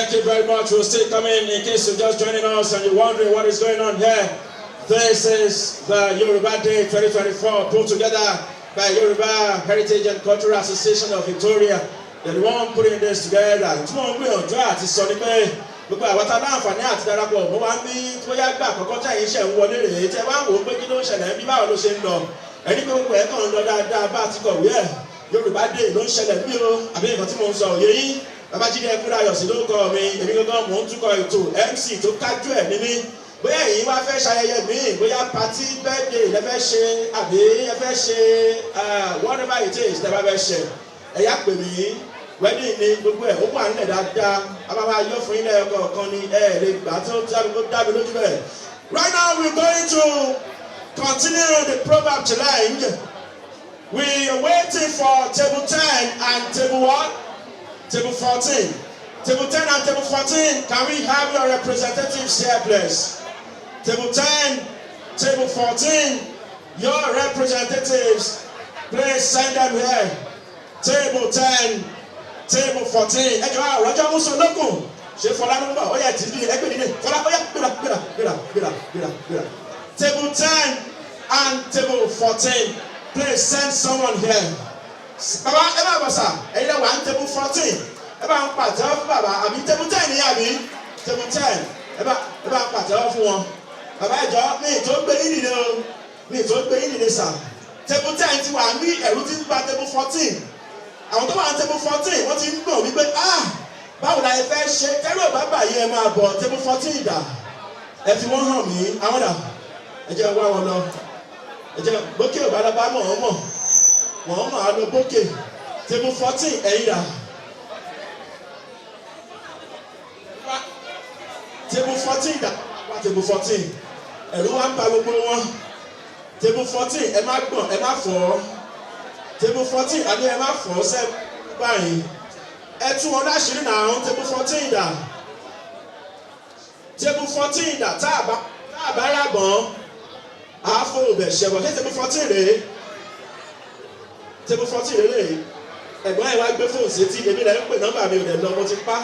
Thank you very much. We're still coming in case you're just joining us and you're wondering what is going on here. This is the Yoruba Day 2024, put together by Yoruba Heritage and Cultural Association of Victoria. The one putting this together. Tí wọ́n ń gbìyànjú àti sọ ni pé gbogbo àwọn tá a láǹfààní àti darapọ̀ mọ́ wa ń bí bóyá gbà àkọ́kọ́ tí ẹ̀yin ṣẹ̀ ń wọlé rèé, tẹ́ wá ń wò ó pé kí ló ń ṣẹlẹ̀ ń bí, báwo ló ṣe ń lọ. Ẹni pé gbogbo ẹ̀ kàn ń lọ dáadáa bá a ti kọ̀wé ẹ̀. Yorùbá Day ló ń ṣẹlẹ̀ bí o, àbí nǹkan tí mo ń sọ òye yín? Babájídé Ẹkúndáyọ̀ sí lórúkọ mi, èmi gangan mò ń túkọ̀ ètò, MC tó kájú ẹ̀ ní mí. Bóyá ẹ̀yin wá fẹ́ ṣayẹyẹ míì, bóyá party, birthday lẹ fẹ́ ṣe, àbí ẹ fẹ́ ṣe whatever it is tẹ́ bá fẹ́ ṣe, ẹ̀yà pè mí. Wedding ni gbogbo ẹ̀, ó wà nílẹ̀ dáadáa. A máa máa yọ fún yín lẹ́ẹ̀kọ̀ọ̀kan ni, ẹ lè gbà tó dábì lójú bẹ́ẹ̀. Right now, we're going to continue the proverb challenge. We are waiting for table 10 and table what? Table 14. Table 10 and table 14, can we have your representatives here, please? Table 10, table 14, your representatives, please send them here. Table 10, table 14. Ẹ jọ̀ọ́, àròjọ musu lókun. Ṣé Fọlá ló ń bọ̀? Ó yẹ ti dìde, ẹgbẹ́ dìde. Fọlá, ó yẹ gbéra, gbéra, gbéra, gbéra, gbéra, gbéra. Table 10 and table 14, please send someone here. Bàbá, ẹ máa bọ̀ sà, ẹ̀yin náà wà ní table 14. Ẹ bá ń pàtẹ́wọ́ fún bàbá, àbí table 10 ní, àbí table 10. Ẹ bá ń pàtẹ́wọ́ fún wọn. Bàbá, ẹ jọ̀ọ́, mi tó gbé yín dìde o, mi tó gbé yín dìde sà. Table 10 ti wà ní, ẹ̀rù ti ń ba table 14. Àwọn tó wà ní table 14, wọ́n ti ń gbọ̀n wípé, "Ah, báwo la ẹ fẹ́ ṣe?" Tẹ́rù ò bá bà yín, ẹ máa bọ̀. Table 14 dà? Ẹ fi wọ́n hàn mí. Àwọn dà? Ẹ jẹ́ wá wọn lọ. Ẹ jẹ́ bókè ò bá lọ bá mọ̀ ọ́n mọ̀ wọ́n mọ̀ á lọ bókè. Table 14, ẹ̀yin dà? Table 14 dà? Wá, table 14, ẹ̀rù wa ń ba gbogbo wọn. Table 14, ẹ má gbọ̀n, ẹ má fọ́. Table 14, àní ẹ má fọ́ sẹ́ báyìí. Ẹ tú wọn láṣìírí náà. Table 14 dà? Table 14 dà? Tá a bá ràgbọ́n, àáfò bẹ̀ ṣẹ̀bọ̀. Ṣé table 14 rèé? Table 14 rèé. Ẹ̀gbọ́n ẹ̀ wá gbé fóònù sétí, èmi rẹ̀ ń pè, nọ́mbà mi ò dẹ̀ lọ, mo ti pa.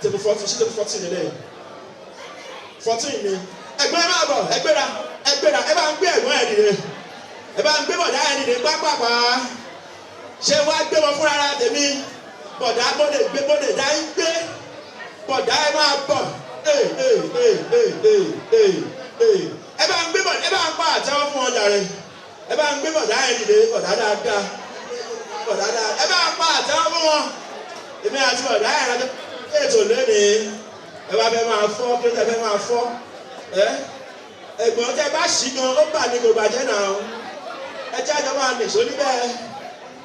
Table 14, ṣé table 14 rèé? 14 ni. Ẹ̀gbọ́n, ẹ máa bọ̀, ẹ gbéra, ẹ gbéra. Ẹ bá ń gbé ẹ̀gbọ́n ẹ̀ dìde, ẹ bá ń gbé bọ̀dá ẹ̀ dìde pápápá. Ṣé wàá gbé wọn fúnra ra tèmi? Bọ̀dá, mo lè gbé, mo lè dá yín gbé. Bọ̀dá, ẹ máa bọ̀. Ee ee ee ee ee ee ee, ẹ bá ń gbé bọ̀dá, ẹ bá ń pa àtẹ́wọ́ fún wọn jàre. Ẹ bá ń gbé bọ̀dá ẹ̀ dìde. Bọ̀dá dáadáa, bọ̀dá dáadáa, ẹ bá ń pa àtẹ́wọ́ fún wọn. Èmi àti bọ̀dá ẹ̀ rájọ́ ètò lónìí. Ẹ wá fẹ́ máa fọ́ kí ló tẹ fẹ́ máa fọ́ ẹ? Ẹ̀gbọ́n, tẹ bá ṣì gan, ó bà ní kò bàjẹ́ náà. Ẹ jẹ́ àjọ máa nìṣó níbẹ̀,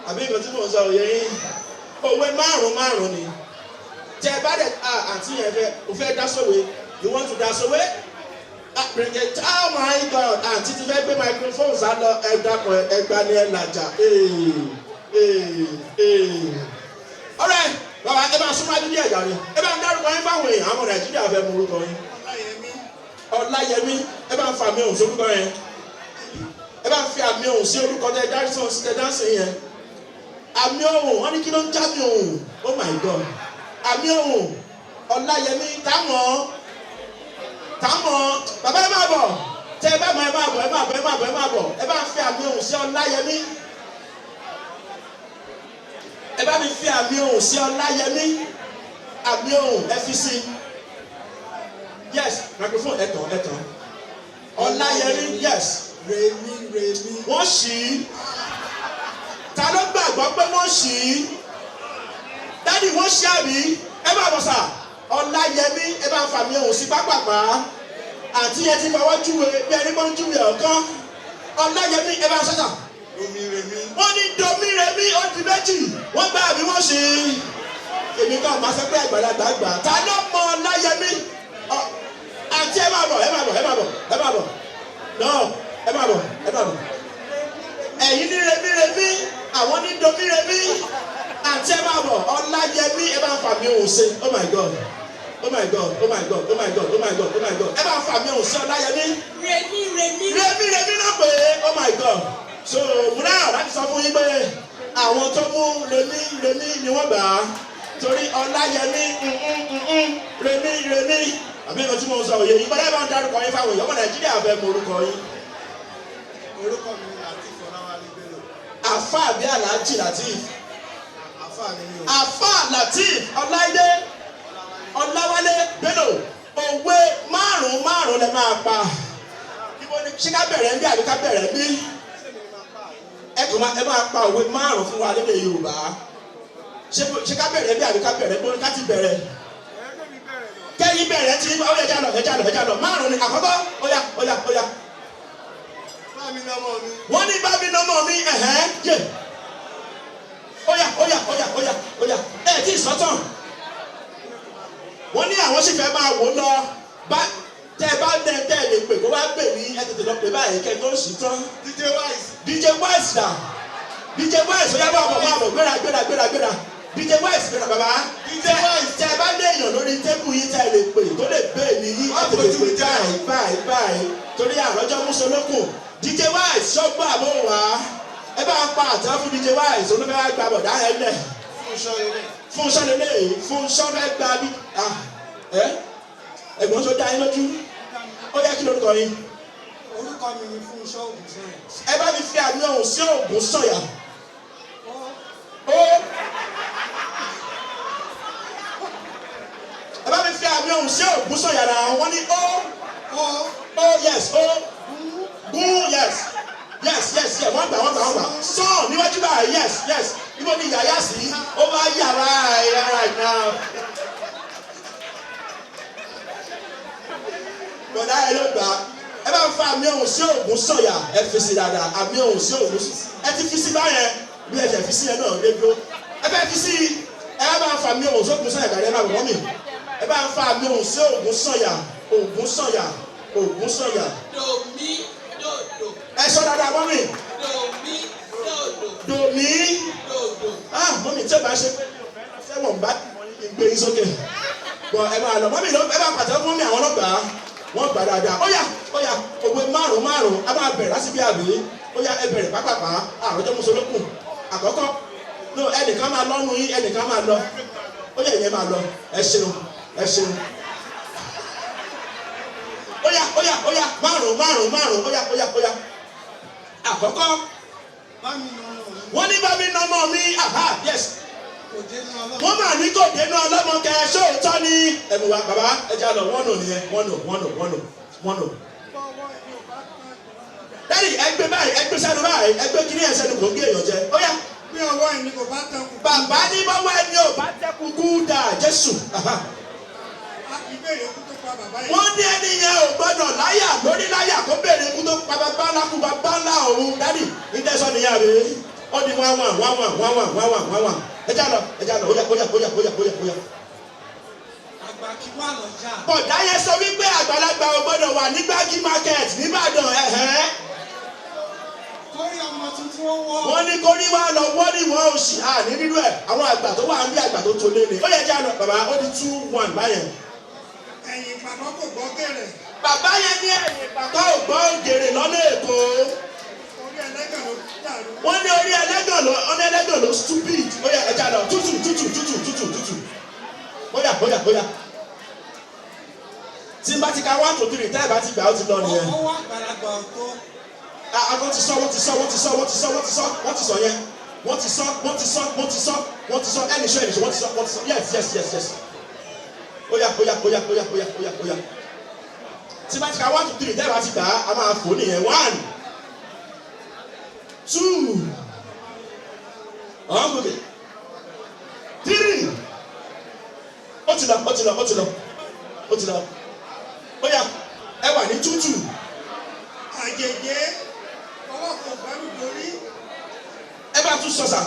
àbí nǹkan tí mò ń sọ òye yín? Òwe márùn márùn ni. Tẹ bá dẹ, àǹtí yẹn fẹ́, o fẹ́ dá sówe. You want to dá sówe? Ah, bring it. Oh my God, àǹtí ti fẹ́ gbé microphone sá lọ. Ẹ dákun, ẹ gbá ní ẹ làjà. Ee ee ee, alright, bàbá, ẹ bá súnmọ́ adúlé ẹ̀dá rẹ. Ẹ bá ń dárúkọ yín fáwọn èèyàn. Àwọn Nàìjíríà fẹ́ mú orúkọ yín. Ọláyẹmí. Ẹ bá ń fa àmì ohùn sórúkọ yẹn. Ẹ bá ń fi àmì ohùn sí orúkọ tẹ dáńsì yẹn. Àmì ohùn, wọn ní kí ló ń já mi ohùn? Oh my God, àmì ohùn, Ọláyẹmí. Táwọn táwọn bàbá, ẹ máa bọ̀. Tẹ ẹ bá mọ, ẹ máa bọ̀, ẹ máa bọ̀, ẹ máa bọ̀, ẹ máa bọ̀. Ẹ bá ń fi àmì ohùn sí Ọláyẹmí. Ẹ bá mi fi àmì ohùn sí Ọláyẹmí. Àmì ohùn, ẹ fi sí. Yes, microphone, ẹ tàn, ẹ tàn. Ọláyẹmí, yes. Rèmí, Rèmí. Wọ́n ṣì í. Ta ló gbàgbọ́ pé wọ́n ṣì í? Daddy, wọ́n ṣí, àbí? Ẹ bá bọ̀ sà. Ọláyẹmí, ẹ bá ń fàmì ohùn sí pápápá. Àǹtí yẹn ti fọwọ́ júwe bí ẹni mọ́ ń júwe ọ̀kan. Ọláyẹmí, ẹ bá ń sọ́sà. Domi Rèmí. Wọ́n ní domi rèmí, ó di méjì. Wọ́n gbà, àbí wọ́n ṣì í? Èmi kan máa sọ pé àgbàlagbà gbà. Ta ló mọ Ọláyẹmí? Àǹtí, ẹ máa bọ̀, ẹ máa bọ̀, ẹ máa bọ̀, ẹ máa bọ̀. No, ẹ máa bọ̀, ẹ máa bọ̀. Ẹ̀yin ní rèmí rèmí, àwọn ní domi rèmí. Àǹtí, ẹ máa bọ̀. Ọláyẹmí, ẹ bá ń fàmì ohùn sí. Oh my God, oh my God, oh my God, oh my God, oh my God, oh my God. Ẹ bá ń fàmì ohùn sí Ọláyẹmí. Rèmí, Rèmí. Rèmí rèmí náà pé. Oh my God. So múná láti sọ fún yín pé àwọn tó mú rèmí rèmí ni wọ́n gbà á. Torí Ọláyẹmí Rẹ̀mí Rẹ̀mí àbí nǹkan tí mo ń sọ òye yìí. Bọ́dá, ẹ bá ń dárúkọ yín fáwọn èèyàn, ọmọ Nàìjíríà fẹ́ mọ orúkọ yín. Orúkọ mi ni Lateef Ọláwálé Bello. Àfa àbí Aláàjì Lateef? Àfáà ni mí o. Àfa Lateef Ọláìdé Ọláwálé Bello, òwe márùn márùn lẹ máa pa. Ibo ni ṣé ká bẹ̀rẹ̀ ń bí àbí ká bẹ̀rẹ̀ ń bí? Ṣé mi máa pa àyè? Ẹ kàn máa, ẹ máa pa òwe 5 fún wa lédè Yorùbá. Ṣé ká bẹ̀rẹ̀ bí àbí ká bẹ̀rẹ̀ bó ká ti bẹ̀rẹ̀? Ẹ̀ẹ́dẹ́ mi bẹ̀rẹ̀ lọ. Kẹ́yìn bẹ̀rẹ̀ tí ó yẹ, já lọ, ẹ já lọ, ẹ já lọ. 5 ni àkọ́kọ́. Ó yá, ó yá, ó yá. Bá mi lọ́mọ mi. Wọ́n ní bá mi nọ́mọ mi. Ẹ̀hẹ́n, yé, ó yá, ó yá, ó yá, ó yá, ó yá. Ẹ tí ì sọ́tàn. Wọ́n ní àwọn sì fẹ́ máa wò lọ bá tẹ́ ẹ bá tẹ́ tẹ́ ẹ lè pè kó wá pè mí. Ẹ tètè lọ pè báyìí kẹ́ ẹ tó sì tán. DJ Wise. DJ Wise dà? DJ Wise, ó yá, bá bọ̀, máa bọ̀. Gbéra, gbéra, gbéra, gbéra. DJ Wise, gbéra bàbá. DJ Tẹ́ Wise. tẹ́ ẹ bá lé èèyàn lórí table yìí tẹ́ ẹ lè pè tó lè pè mí yín, ẹ tètè pè báyìí báyìí báyìí torí àròjọ mùsùlùkùn. DJ Wise, ṣọ́gbọ́n àbò wá, ẹ bá ń pa àtàwọn fún DJ Wise olúfẹ́ wá gba bọ̀dá ẹ lẹ̀. Fúnṣọ́ ilé. Fúnṣọ́ lélẹ́yìí, Fúnṣọ́ fẹ́ gba bí. Ah, ẹ ẹ̀gbọ́n, tó dá yín lójú? Ó yẹ kí lórúkọ yín? Orúkọ mi ni Fúnṣọ́ Ògùnsọ̀yà. Ẹ bá mi fi àmì ohùn sí Ògùn sọ̀yà. Ó. Ó, ẹ bá mi fi àmì ohùn sí Ògùn sọ̀yà náà. Wọ́n ní ó. Ó. Ó, yes, ó. Gún. Gún, yes, wọ́n gbà, wọ́n gbà, wọ́n gbà. Sàn níwájú báyìí. Yes, ibo ni yàyà sí? Ó bá yàrá right now. Bọ̀dá ẹ ló gbà. Ẹ bá ń fa àmì ohùn sí Ògùn sọ̀yà. Ẹ fi sí dáadáa, àmì ohùn sí Ògùn. Ẹ ti fi sí báyẹn bí ẹ fẹ́ fi sí yẹn náà lé dúró. Ẹ fẹ́ fi sí. Ẹ bá ń fa àmì ohùn sí Ògùn sọ̀yà gàdé. Ẹ bá wọ̀ mí. Ẹ bá ń fa àmì ohùn sí Ògùn sọ̀yà, Ògùn sọ̀yà, Ògùn sọ̀yà. Dòmí dòdò. Ẹ sọ dáadáa, mọ́mì. Dòmí dòdò. Dòmí. Dòdò. Ah, mọ́mì, tí o bá ṣe pé mi ò fẹ́ lọ sẹ́wọ̀n, bá gbé yín sókè bọ̀. Ẹ máa lọ, mọ́mì ló. Ẹ bá pàtẹ́wọ́ fún mi. Àwọn ọlọ́gbàá wọ́n gbà dáadáa. Ó yá, ó yá, òwe márùn márùn. A máa bẹ̀rẹ̀ láti bí àbí? Ó yá, ẹ bẹ̀rẹ̀ pápápá, àròjọ mùsùlùkùn. Àkọ́kọ́ no, ẹnìkan máa lọ́nu yín, ẹnìkan máa lọ. Ó yá, ìyẹn máa lọ. Ẹ ṣeun, ẹ ṣeun. Ó yá, ó yá, ó yá, márùn márùn márùn. Ó yá, ó yá, ó yá. Àkọ́kọ́. Bá mi lọ́mọ mi. Wọ́n ní bá mi nọmọ mi. Aha, yes. Kò dénú ọlọ́mọ. Wọ́n mà ní kò dénú ọlọ́mọ kẹ. Sóòótọ́ ni? Ẹ̀mú wa bàbá, ẹ jẹ́ àlọ́. Wọ́n nù nìyẹn. Wọ́n nù, wọ́n nù, wọ́n nù, wọ́n nù. Bọ́wọ́ ẹni ò bá tán. Daddy, ẹ gbé báyìí, ẹ gbé sẹ́nu báyìí, ẹ gbé kíní ẹ̀ sẹ́nu, kò ń gé èèyàn jẹ. Ó yá. Bí ọwọ́ ẹni kò bá tán kù. Bàbá ní bọ́wọ́ ẹni ò bá tẹ́ kúkú dà Jésù. Aha. A kì í béèrè ikú tó pa bàbá yẹn. Wọ́n ní ẹni yẹn ò gbọ́dọ̀ láyà lórí láyà kó béèrè ikú tó pa bàbá ńlá kú bàbá ńlá òun. Daddy, ìtẹ́sọ́ nìyẹn rèé. Ó di 1-1, 1-1, 1-1, 1-1, 1-1. Ẹ já lọ, ẹ já lọ. Ó yá, ó yá, ó yá, ó yá, ó yá, ó yá. Àgbà kí wà lọ́jà. Bọ̀dá yẹn sọ wípé àgbàlagbà ò gbọ́dọ̀ wà ní Gbági Market nìbàdàn. Ẹ̀hẹ́n. Kórí ọmọ tuntun ó wọ́. Wọ́n ní kórí wá lọ, wọ́n ní wọ́n ò sì àní nínú ẹ̀. Àwọn àgbà tó wà ń bí àgbà tó tó lé ní. Ó yẹ já lọ bàbá, ó di 2-1 báyẹn. Ẹ̀yìn ìpàkọ́ kò gbọ́ gẹ̀rẹ̀. Bàbá yẹn ní ẹ̀yìn ìpàkọ́ ò gbọ́ ògèrè lọ́nà Èkó. Orí ẹlẹ́gàn ló dàrú. Wọ́n ní orí ẹlẹ́gàn ló, wọ́n ní ẹlẹ́gàn ló stupid. Ó yẹ, ẹ já lọ. Tútù tútù tútù tútù tútù. Ó yá, ó yá, ó yá. Tí n bá ti ka 1 to 3, tẹ́ ẹ bá ti gbà, ó ti lọ nìyẹn. Ọwọ́ àgbàlagbà ọ̀tọ̀. Àwọn ti sọ, wọ́n ti sọ, wọ́n ti sọ, wọ́n ti sọ, wọ́n ti sọ, wọ́n ti sọ yẹn. Wọ́n ti sọ, wọ́n ti sọ, wọ́n ti sọ, wọ́n ti sọ. Ẹnì sọ, ẹnì sọ, wọ́n ti sọ, wọ́n ti sọ. Yes. Ó yá, ó yá, ó yá, ó yá, ó yá, ó yá, ó yá. Tí bá ti ka 1 to 3, tẹ́ ẹ bá ti gbà á, a máa fò nìyẹn. 1, 2, ọ̀hún, 3. Ó ti lọ, ó ti lọ, ó ti lọ, ó ti lọ. Ó yá, ẹ wà ní 2-2. Àjèjé ọwọ́ kan gbẹ́rù dórí. Ẹ bá tún sọ sà.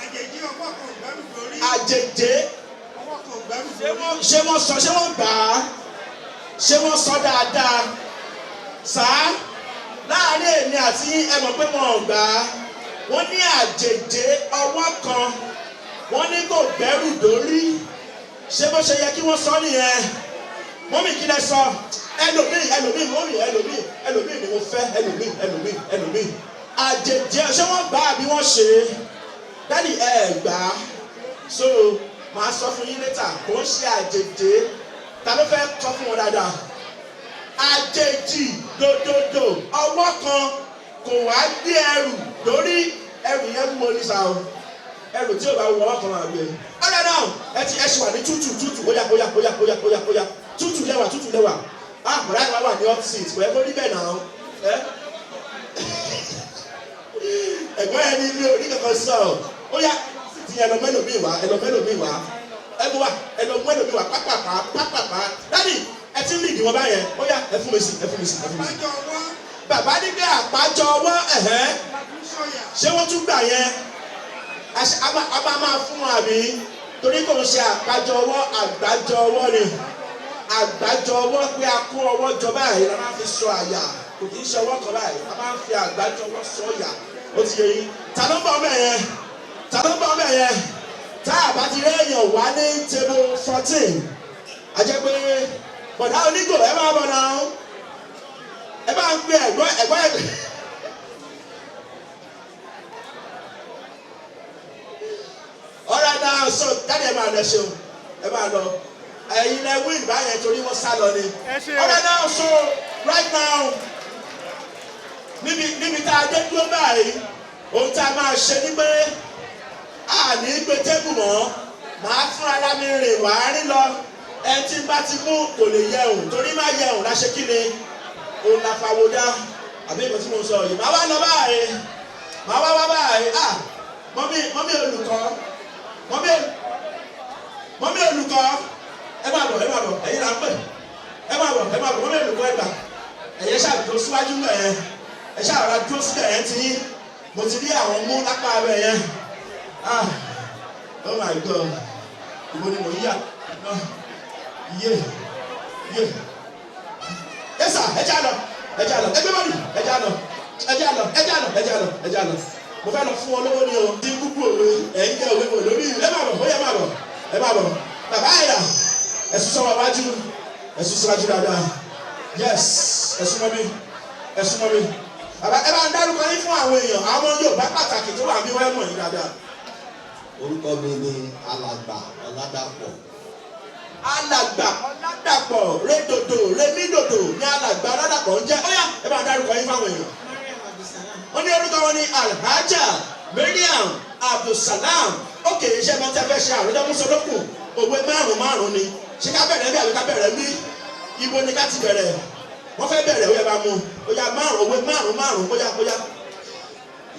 Àjèjé ọwọ́ kan gbẹ́rù dórí. Àjèjé. Ọwọ́ kan gbẹ́rù dórí. Ṣé wọ́n sọ? Ṣé wọ́n gbà á? Ṣé wọ́n sọ dáadáa sá? Láàárín èmi àti yín, ẹ mọ̀ pé wọn ò gbà á. Wọ́n ní àjèjé ọwọ́ kan, wọ́n ní kò gbẹ́rù dórí. Ṣé bó ṣe yẹ kí wọ́n sọ nìyẹn? Mọ́mì, kí lẹ sọ? Ẹlòmíì, ẹlòmíì, mọ́mì, ẹlòmíì, ẹlòmíì ni mo fẹ́. Ẹlòmíì, ẹlòmíì, ẹlòmíì. Àjèjé, ṣé wọ́n gbà á bí wọ́n ṣe? Daddy, ẹ gbà á. So Màá sọ fún yín later. Kò ń ṣe àjèjì. Ta ló fẹ́ kọ́ fún wọn dáadáa? Àjèjì dòdòdò, ọwọ́ kan kò wá gbé ẹrù lórí. Ẹrù yẹn wúwo ní sa o. Ẹrù tí o bá wọ, ọwọ́ kan máa gbé. Ọ̀rẹ́ náà, ẹ ti ẹ ṣì wà ní tútù tútù. Óyá, óyá, óyá, óyá, óyá, óyá, tútù lẹ́wà, tútù lẹ́wà. Ah, bọ̀dá ìwà wà ní opposite, kò yẹ kó rí bẹ́ẹ̀ náà. Ẹ ẹ̀gbọ́n yẹn ní mi ò ní kankan sọ. Ó yá, ti ẹ lọ mẹ́lòmíì wá, ẹ lọ mẹ́lòmíì wá, ẹ mú wá, ẹ lọ mẹ́lòmíì wá, pápápá, pápápá. Daddy, ẹ ti ń lead wọn báyẹn. Ó yá, ẹ fún mi sí, ẹ fún mi sí, ẹ fún mi sí. Àpájọ ọwọ́ Bàbá ní pé àpájọ ọwọ́, ẹ̀hẹ́n. La fi ń sọ̀yà. Ṣé wọ́n tún gbà yẹn? A máa máa fún wọn àbí? Torí kò ń ṣe àpájọ ọwọ́, àgbájọ ọwọ́ ni. Àgbájọ ọwọ́, pé a kó ọwọ́ jọ báyìí la máa fi sọ àyà. Kò kì í ṣe ọwọ́ kan báyìí, a máa ń fi àgbájọ ọwọ́ sọ àyà. Ó ti yẹ yín. Ta ló ń bọ̀ ọmọ yẹn? Ta ló ń bọ̀ ọmọ yẹn? Tá a bá ti rí èèyàn wá ní table 14, a jẹ́ pé bọ̀dá onígò, ẹ máa bọ̀ náà. Ẹ bá ń gbé ẹ̀gbọ́n ẹ̀gbọ́n ẹ̀gbọ́n. Alright now, so daddy, ẹ máa lọ, ṣeun, ẹ máa lọ. Ẹ̀yin lẹ win báyẹn torí wọ́n sá lọ ni. Ẹ ṣe o. Alright now, so right now, níbi tá a dé dúró báyìí, ohun tá a máa ṣe ni pé a ní gbé table mọ́. Màá fún ara mi rìn wá rí lọ. Ẹ tí n bá ti mú kò lè yẹ òun torí má yẹ òun láṣẹ kí ni òun la fawọ́ dá àbí nǹkan tí mo sọ yìí. Màá wá lọ báyìí, màá wá wá báyìí. Ah, mummy, mummy olùkọ́, mummy, mummy olùkọ́, ẹ máa bọ̀, ẹ máa bọ̀. Ẹ̀yin là ń pè. Ẹ máa bọ̀, ẹ máa bọ̀. Mummy olùkọ́, ẹ gbà. Ẹ̀yẹ ṣáà dúró síwájú ẹ̀ yẹn. Ẹ ṣáà rà dúró síbẹ̀ yẹn ti yín. Mo ti rí àwọn mú lápá abẹ yẹn. Ah, oh my God, ìbò ni mò ń yà náà? Yé yé, ẹ sà, ẹ já lọ, ẹ já lọ, ẹ gbé bọ́ọ̀lù, ẹ já lọ, ẹ já lọ, ẹ já lọ, ẹ já lọ, ẹ já lọ. Mo fẹ́ lọ fún ọ lówó ni o. Ti kúkú òwe ẹ̀ ń jẹ́ òwe wò lórí. Ẹ má bọ̀, ó yẹ, má bọ̀, ẹ má bọ̀. Bàbá yẹn dà? Ẹ sún sọ́wọ́ wájú, ẹ sún síwájú dáadáa. Yes, ẹ sún mọ́ mi, ẹ sún mọ́ mi. Bàbá, ẹ bá ń dárúkọ yín fún àwọn èèyàn, àwọn Yorùbá pàtàkì tó wà bí wọ́n mọ̀ yín dáadáa. Orúkọ mi ni Alàgbà Ọládàpọ̀. Alàgbà Ọládàpọ̀, rédòdò rémídòdò ní Alàgbà Ọládàpọ̀ ń jẹ́. Ó yá, ẹ bá ń dárúkọ yín fáwọn èèyàn. Mariam Abdulsalam. Wọ́n ní orúkọ wọn ní Alhaja Mariam Abdulsalam. Ókè, iṣẹ́ máa ń tẹ́ fẹ́ ṣe àròjọ mùsùlùkùn. Òwe márùn márùn ni. Ṣé ká bẹ̀rẹ̀ bí àbí ká bẹ̀rẹ̀ bí? Ibo ni ká ti bẹ̀rẹ̀? Wọ́n fẹ́ bẹ̀rẹ̀. Ó yẹ, bá mú. Ó yá, márùn, òwe márùn márùn. Ó yá, ó yá.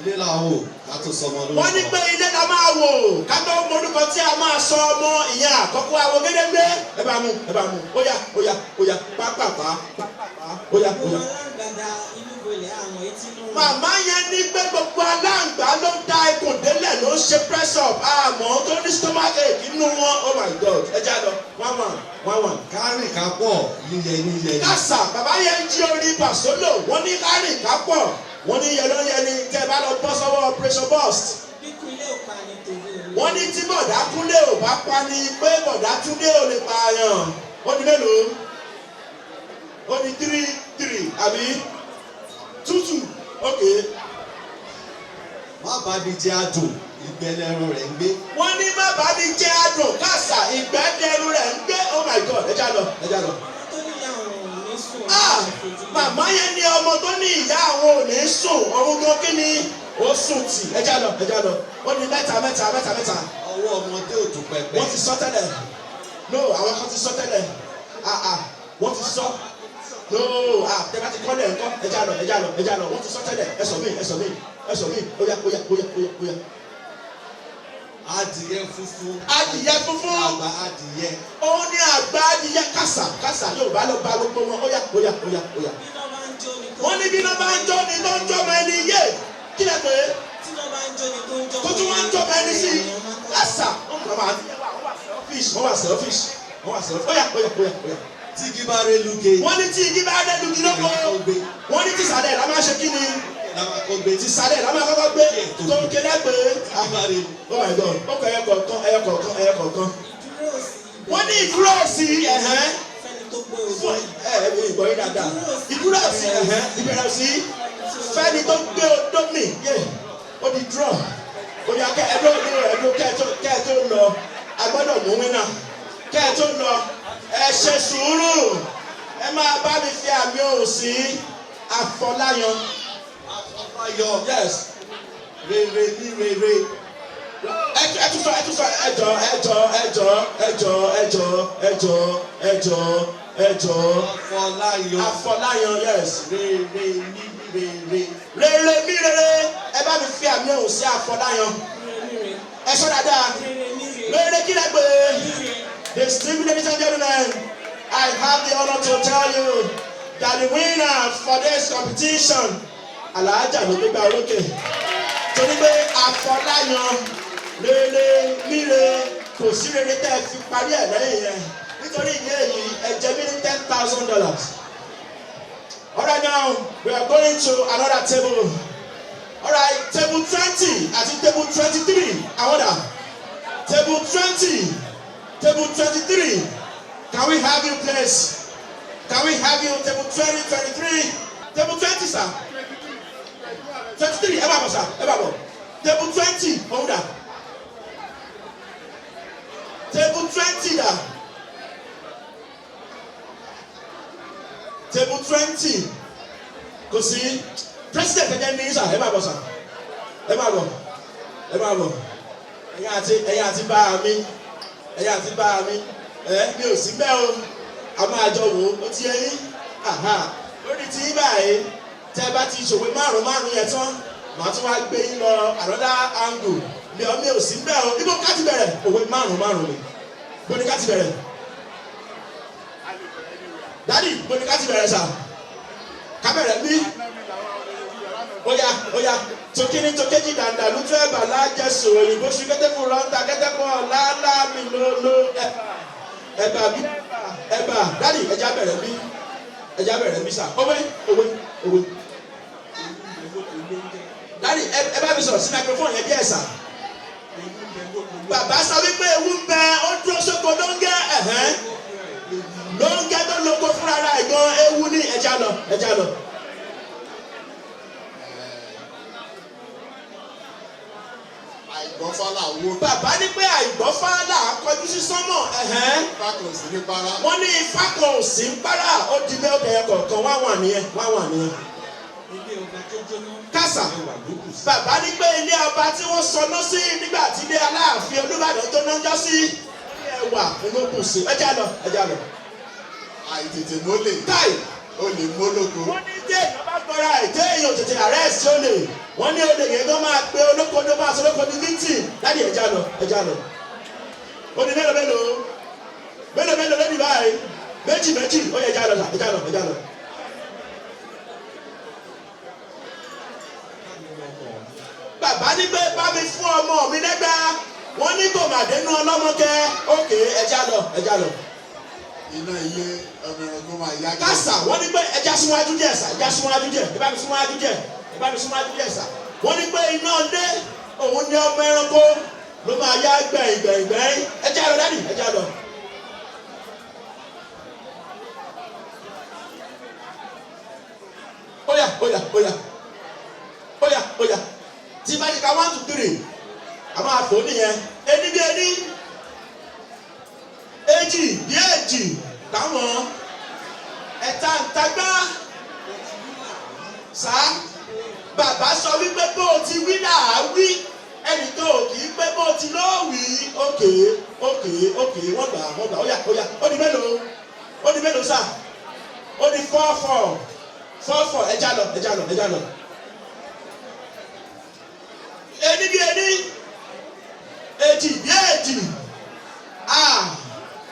Ilé làwọn ò ká tó sọmọ lórúkọ. Wọ́n ní pé ilé la máa wò ká tó mọ orúkọ tí a máa sọ ọmọ. Ìyẹn àkọ́kọ́ àwọn gédéńgbé. Ẹ bá mú, ẹ bá mú. Ó yá, ó yá, ó yá, pápápá, pápápá, ó yá, ó Gbogbo yá. aláǹgbá da inú bolẹ̀, àwọn etí inú rùn. Màmá yẹn ní pé gbogbo aláǹgbá ló da ikùn délẹ̀, ló ń ṣe press up, àmọ́ tó ní stomach ache inú wọn. Oh my God, ẹ já lọ, one one, one one. Kárìn ká pọ̀, yíyẹ níyẹ ni. Kásà, bàbá yẹn ń jí orí pàṣólò. Wọ́n ní kárìn kápọ̀, wọ́n ní yẹn ló ń yẹn ni tẹ́ ẹ bá lọ bọ́ sọ́wọ́ pressure burst. Bí kúnlé ò pa ni, tòun ò ní. Wọ́n ní tí bọ̀dá Kúnlé ò bá pa ni, pé bọ̀dá Túndé ò lè pààyàn. Ó di mélòó? Ó di 3-3 àbí 2-2? Ok. Má bá mi jẹ adùn, ìgbẹ́lẹ́rún rẹ̀ ń gbé. Wọ́n ní má bá ní jẹ́ adùn, kàṣà, ìgbẹ́dẹ́rù rẹ̀ ń gbé. Oh my God, ẹ já lọ, ẹ já lọ. Ọmọ tó níyà òun ò ní sùn. Ah, Òun fojú lé. màmá yẹn ní ọmọ tó ní ìyá àwọn ò ní sùn, òun gan kí ni ó sùn tì. Ẹ já lọ, ẹ já lọ. Ó ní mẹ́ta mẹ́ta, mẹ́ta mẹ́ta. Ọwọ́ ọmọdé ò tún pẹpẹ. Wọ́n ti sọ tẹ́lẹ̀. No, àwọn kan ti sọ tẹ́lẹ̀. Ah ah, wọ́n ti sọ. No, ah, tẹ́ bá ti kọ́lẹ̀ ńkọ́? Ẹ já lọ, ẹ já lọ, ẹ já lọ. Wọ́n ti sọ tẹ́lẹ̀. Ẹ sọ mí, ẹ sọ mí, ẹ sọ mí. Ó yá, ó yá, ó yá, ó yá, ó yá. Adìyẹ funfun. Adìyẹ funfun. Àgbà adìyẹ. Òun ni àgbà adìyẹ. Kàṣà, kàṣà, yóò bá lọ bá gbogbo wọn. Ó yá, ó yá, ó yá, ó yá. Bí iná bá ń jó ni tó. Wọ́n ní bí iná bá ń jó ni tó ń jó ọmọ ẹni yé. Kí lẹ pé? Tí iná bá ń jó ni tó ń jó. Tó tún wá ń jó ọmọ ẹni sí i. Kàṣà, wọ́n mọ̀ máa selfish, wọ́n wà selfish, wọ́n wà selfish. Ó yá, ó yá, ó yá, ó yá. Tí igi bá ré luge. Wọ́n ní tí igi bá dé lugi lóko. Wọ́n ní tìsàlẹ̀ la máa ṣe kí ni? La máa kọ́ gbé. Tìsàlẹ̀ la máa kọ́kọ́ gbé tó ń kéde pé. Tí igi bá ré lu. Oh my God, ó kọ ẹyọ kọ̀ọ̀kan, ẹyọ kọ̀ọ̀kan, ẹyọ kọ̀ọ̀kan. Ìdúró sí ibẹ̀. Wọ́n ní ìdúró sí, ẹ̀hẹ́n. Fẹ́ni tó gbé odó. Fún ẹ ẹ ìgbọ́ yín dáadáa. Ìdúró sí, ẹ̀hẹ́n, ìbẹ̀rẹ̀ sí fẹ́ni tó gbé odó mì yé. Ó di draw. Ó di akẹ́ ẹ̀dọ́ ẹ̀dọ́ ẹ̀dọ́ kẹ́ẹ̀tó kẹ́ẹ̀tó lọ. gbọ́dọ̀ mú winner. Kẹ́ ẹ tó lọ, ẹ ṣe sùúrù. Ẹ máa bá mi fi àmì ohùn sí Afọláyan. Afọláyan. Yes. Rere ní rere. Ẹ tún sọ, ẹ tún sọ. Ẹ jọ, ẹ jọ, ẹ jọ, ẹ jọ, ẹ jọ, ẹ jọ, ẹ jọ, ẹ jọ. Afọláyan. Afọláyan, yes. Rere ní rere. Rere mi rere. Ẹ bá mi fi àmì ohùn sí Afọláyan. Rere. Ẹ sọ dáadáa. Rere ní rere. Rere kí lẹ pé? Rere. Distinguished ladies and gentlemen, I have the honor to tell you that the winner for this competition, Alhaja ló gbégbá orókè. Torí pé Afọláyan, rere míre, kò sí rere tẹ́ ẹ fi parí ẹ̀ lẹ́yìn yẹn. Nítorí ìdí èyí, ẹ jẹ mí ní $10,000. All right, now we are going to another table. All right, table 20 àti table 23. Àwọn dà? Table 20. Table 23. Can we have you, please? Can we have you, table 20, 23? Table 20, sir. 23, ẹ bá bọ̀, sir. Ẹ bá bọ̀. Table 20, òun dà? Table 20 dà? Table 20. Kò sí. President, ẹ jẹ́ ní, sir. Ẹ bá bọ̀, sir. Ẹ bá bọ̀. Ẹ bá bọ̀. Ẹ̀yin àti bá mi, ẹ̀yin àti bá mi, ẹ mi ò sí bẹ́ẹ̀ o. A máa jọ wò ó. Ó ti yẹ yín. Aha, lórí tí yín báyìí, tẹ́ ẹ bá ti ṣòwe márùn márùn yẹn tán, màá tún wá gbé yín lọ another angle. Mi ò sí bẹ́ẹ̀ o. Ibo ká ti bẹ̀rẹ̀? Òwe márùn márùn ni. Bó ni ká ti bẹ̀rẹ̀, daddy? Bó ni ká ti bẹ̀rẹ̀, sir? Ká bẹ̀rẹ̀ bí? Óyá, óyá. Tòkíní tòkejì, dàndà lùtú ẹ̀bà lájẹsùn òyìnbó ṣu kẹ́tẹ́kù rọ́ńtà kẹ́tẹ́kù ọ̀làlá mi ló ló ẹ̀bà ẹ̀bà bí ẹ̀bà. Daddy, ẹja bẹ̀rẹ̀ bí, ẹja bẹ̀rẹ̀ bí, sir. Òwe, òwe, òwe. Daddy, ẹ bá mi sọ̀rọ̀ sí microphone yẹn díẹ̀, sir. Bàbá sọ wípé ewu ń bẹ, ó dúró sóko lóńgẹ́. Ẹ̀hẹ́n, lóńgẹ́ tó lóko fúnra rẹ̀ gan, ewu ní. Ẹja lọ, ẹja lọ. Àìgbọ́fálà wo. Bàbá ní pé àìgbọ́fá là á kọjú sí sánmọ̀. Ẹ̀hẹ́n. Ifá kan sí ní para. Wọ́n ní ifá kan ò sí ń para. Ó di bẹ́ẹ̀, ó bẹ̀rẹ̀ kọ̀ọ̀kan wá wà nìyẹn, wá wà nìyẹn. Ilé ọba tó jóná. Kásà. Ẹwà ló kù sí. Bàbá ní pé ilé ọba tí wọ́n sọná sí nígbà tí ilé Aláàfin Olúbàdàn tó náà jọ sí, ẹwà ló kù sí. Ẹjá lọ, ẹjá lọ. Àìtètè mólè. Káì. Olè mólógo. Wọ́n ní dé èèyàn bá gbọ́ra ẹ̀ dé, èèyàn tètè arrest olè. Wọ́n ní olè yẹn tó máa pe olóko tó máa sọ olóko ní victim. Daddy, ẹjá lọ, ẹjá lọ. Ó ní mélòó mélòó mélòó mélòó lónìí báyìí? Méjì méjì. Ó yẹ, ẹjá lọ, ẹjá lọ, ẹjá lọ. Bàbá ní pé bá mi fún ọmọ mi lẹ́gbàá, wọ́n ní kò mà dénú ọlọ́mọkẹ́. Ókè, ẹjá lọ, ẹjá lọ. Iná ilé, ọmọ ẹranko máa yá. Kásà. Wọ́n ní pé ẹja súnwájú díẹ̀, sir. Ẹja súnwájú díẹ̀. Ẹ bá mi súnwájú díẹ̀, ẹ bá mi súnwájú díẹ̀, sir. Wọ́n ní pé iná dé, òun ní ọmọ ẹranko ló máa yá gbẹ̀yìn gbẹ̀yìn gbẹ̀yìn. Ẹja lọ, daddy, ẹja lọ. Óyá, óyá, óyá, óyá, óyá. Tí bá ti ka one two three, a máa fò nìyẹn. Ení bí ení, èjì bí èjì, táwọn ẹ̀ta ǹtagbá sá. Bàbá sọ wípé bó o ti wí là á wí, ẹnìkan ò kì í pé bó o ti lọ́ọ̀ wí. Ókè, ókè, ókè. Wọ́n gbà, wọ́n gbà. Óyá, óyá. Ó di mélòó? Ó di mélòó, sir? Ó di four four, four four. Ẹja lọ, ẹja lọ, ẹja lọ. Ení bí ení, èjì bí èjì. Ah,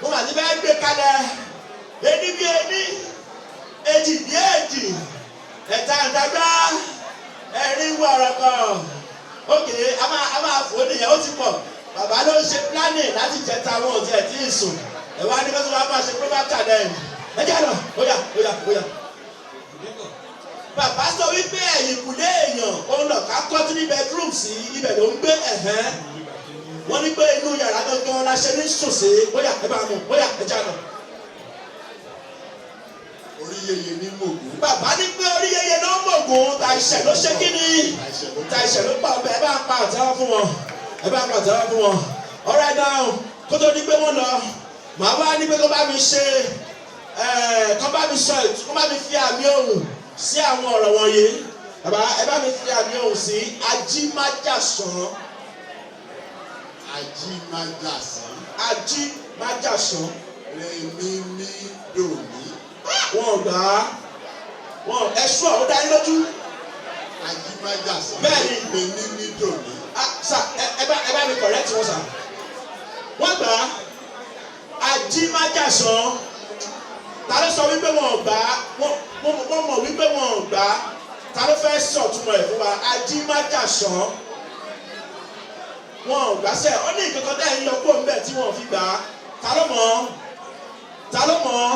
mo mà ti fẹ́ gbé kalẹ̀. Ení bí ení, èjì bí èjì, ẹ̀ta ǹtagbá, ẹ̀rin wọ̀rọ̀kọ̀. Ókè, a máa fò nìyẹn. Ó ti pọ̀. Bàbá ló ń ṣe planning láti jẹta, wọn ò tiẹ̀ tí ì sùn. Ẹ̀ wá ní kó tó wá máa ṣe proverb challenge. Ẹ jẹ́ lọ. Óyá, óyá, óyá. Bàbá sọ wípé ẹ̀yìnkùlé èèyàn òun lọ ká kọ́ three bedroom sí, ibẹ̀ ló ń gbé. Ẹ̀hẹ́n, wọ́n ní pé inú yàrá gangan la ṣe ní sùn sí. Óyá, ẹ bá mú. Óyá, ẹ já lọ. Orí yeye ní mògùn. Bàbá ní pé orí yẹyẹ ló ń mọ̀gùn, ta ìṣẹ̀ ló ṣe kí ni? Àìṣẹ̀ ló Ta ìṣẹ̀ ló pa ọbẹ̀. Ẹ bá ń pa àtẹ́wọ́ fún wọn, ẹ bá ń pa àtẹ́wọ́ fún wọn. All right, now Kó tó di pé wọ́n lọ, màá wá ní pé kó bá mi ṣe kó bá mi sọ, kó bá mi fi àmì ohùn sí àwọn ọ̀rọ̀ wọ̀nyí. Bàbá, ẹ bá mi fi àmì ohùn sí ajímájàsán. Ajímájàsán. Ajímájàsán. Rẹ̀mí mí dòmí. Wọn gbà á, wọn ẹ sọ, ó dá yín lójú? Ajímájàsán. Bẹ́ẹ̀ni. Rẹ̀mí mí dòmí. Ah, sir, ẹ bá mi correct wọn, sir. Wọ́n gbà á, ajímájàsán. Ta ló sọ wípé wọn ò gbà á? Wọ́n mọ̀ wípé wọn ò gbà á. Ta ló fẹ́ sọ̀túnmọ̀ ẹ̀ fún wa? Ajímájàsán, wọn ò gbà sẹ́. Ó ní nǹkan kan tẹ́ ẹ̀ ń yọ kó ń bẹ̀ tí wọn ò fi gbà á. Ta ló mọ̀ ọ́? Ta ló mọ̀ ọ́?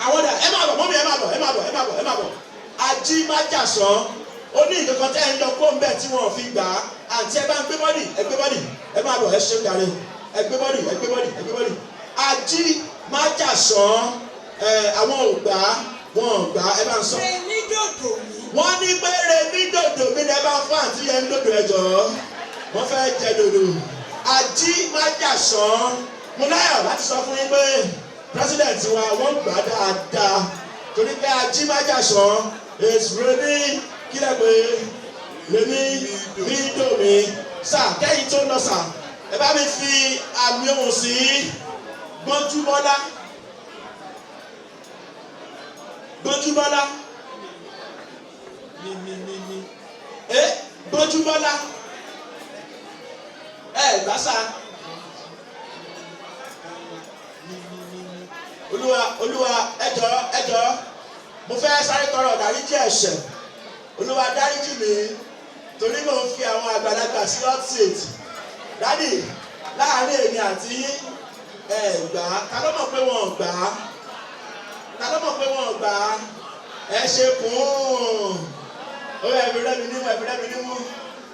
Àwọn dà? Ẹ máa bọ̀, mummy, ẹ máa bọ̀, ẹ máa bọ̀, ẹ máa bọ̀, ẹ máa bọ̀. Ajímájàsán, ó ní nǹkan kan tẹ́ ẹ̀ ń yọ kó ń bẹ̀ tí wọn ò fi gbà á. Àǹtí, ẹ bá ń gbé body, ẹ gbé body, ẹ máa bọ̀. Ẹ ṣeun jàre. Ẹ gbé body, ẹ gbé body, ẹ gbé body. Ajímájàsán, ẹ àwọn ò gbà á, wọn ò gbà á. Ẹ bá ń sọ. Rèmí dòdò mi. Wọ́n ní pé rèmí dòdò mi ní. Ẹ bá fún àǹtí yẹn ń dòdò, ẹ jọ̀ọ́, wọ́n fẹ́ jẹ dòdò. Ajímájàsán, mo láyọ̀ láti sọ fún yín pé president wa, wọ́n gbà dáadáa, torí pé ajímájàsán is rèmí, kílẹ̀ pé rèmí mí dòmí. Sir, kẹ́yìn tó lọ, sir, ẹ bá mi fi àmì ohùn sí gbọ́njúbọ́lá. Gbọ́njúbọ́lá. Mi mi mi mi. Ẹ gbọ́njúbọ́lá, ẹ gbà sá. Mi mi mi mi. Olúwa, Olúwa, ẹ jọ̀ọ́, ẹ jọ̀ọ́, mo fẹ́ sáré tọrọ dáríjì ẹ̀ṣẹ̀. Olúwa, dáríjì mi, torí mo ń fi àwọn àgbàlagbà sí hot seat. Daddy, láàárín èmi àti yín, ẹ gbà á. Ta ló mọ̀ pé wọn ò gbà á? Ta ló mọ̀ pé wọn ò gbà á? Ẹ ṣe kún ó, yẹ ẹbí rẹ́mi nímú, ẹbí rẹ́mi nímú,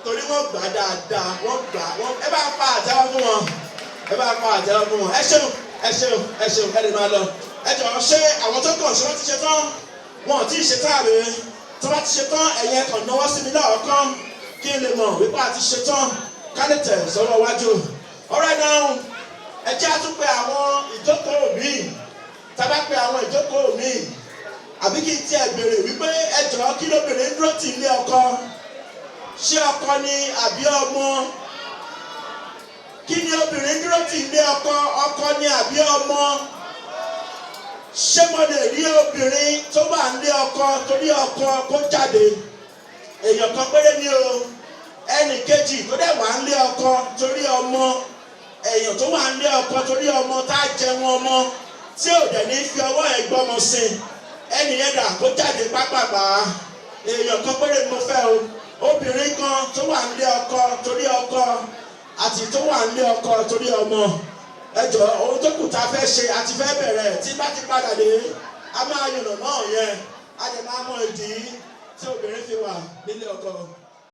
torí wọ́n gbà á dáadáa. Wọ́n gbà á. Wọ́n ẹ bá pa àtẹ́wọ́ fún wọn, ẹ bá pa àtẹ́wọ́ fún wọn. Ẹ ṣeun, ẹ ṣeun, ẹ ṣeun. Ẹ lè máa lọ. Ẹ jọ̀ọ́, ṣé àwọn tó kàn, ṣé wọ́n ti ṣe tán? Wọn ò tí ì ṣe tán, àbí? Tó bá ti ṣe tán, ẹ̀yin ẹ kàn náwó sí mi lọ́ọ̀kan kí n lè mọ̀ wípé a ti ṣe tán, ká lè tẹ̀ sọ́wọ́ wájú. Alright, now, ẹ jẹ́ á tún pé àwọn ìjókòó míì. Tá a bá pe àwọn ìjókòó míì, àbí kí n tiẹ̀ béèrè wípé, ẹ jọ̀ọ́, kí lóbìnrin dúró tì ilé ọkọ? Ṣé ọkọ ni àbí ọmọ? Kí ni obìnrin dúró tì ilé ọkọ? Ọkọ ni àbí ọmọ? Ṣé mo lè rí obìnrin tó wà nílé ọkọ torí ọkọ kó jáde? Èèyàn kan péré ni o. Ẹnì kejì tó dẹ̀ wà nílé ọkọ torí ọmọ. Èèyàn tó wà nílé ọkọ torí ọmọ, tá a jẹun ọmọ, tí ò dẹ̀ ní fi ọwọ́ ẹ̀ gbọ́mọ sí i, ẹnì yẹn dà? Kó jáde pápápá. Èèyàn kan péré ni mo fẹ́ o. Obìnrin kan tó wà nílé ọkọ torí ọkọ àti tó wà nílé ọkọ torí ọmọ. Ẹ jọ̀ọ́, ohun tó kù tá a fẹ́ ṣe àti fẹ́ bẹ̀rẹ̀, tí bá ti padà dé, a máa yànnà náà yẹn, a dẹ̀ máa mọ ìdí tí obìnrin fi wà nílé ọkọ.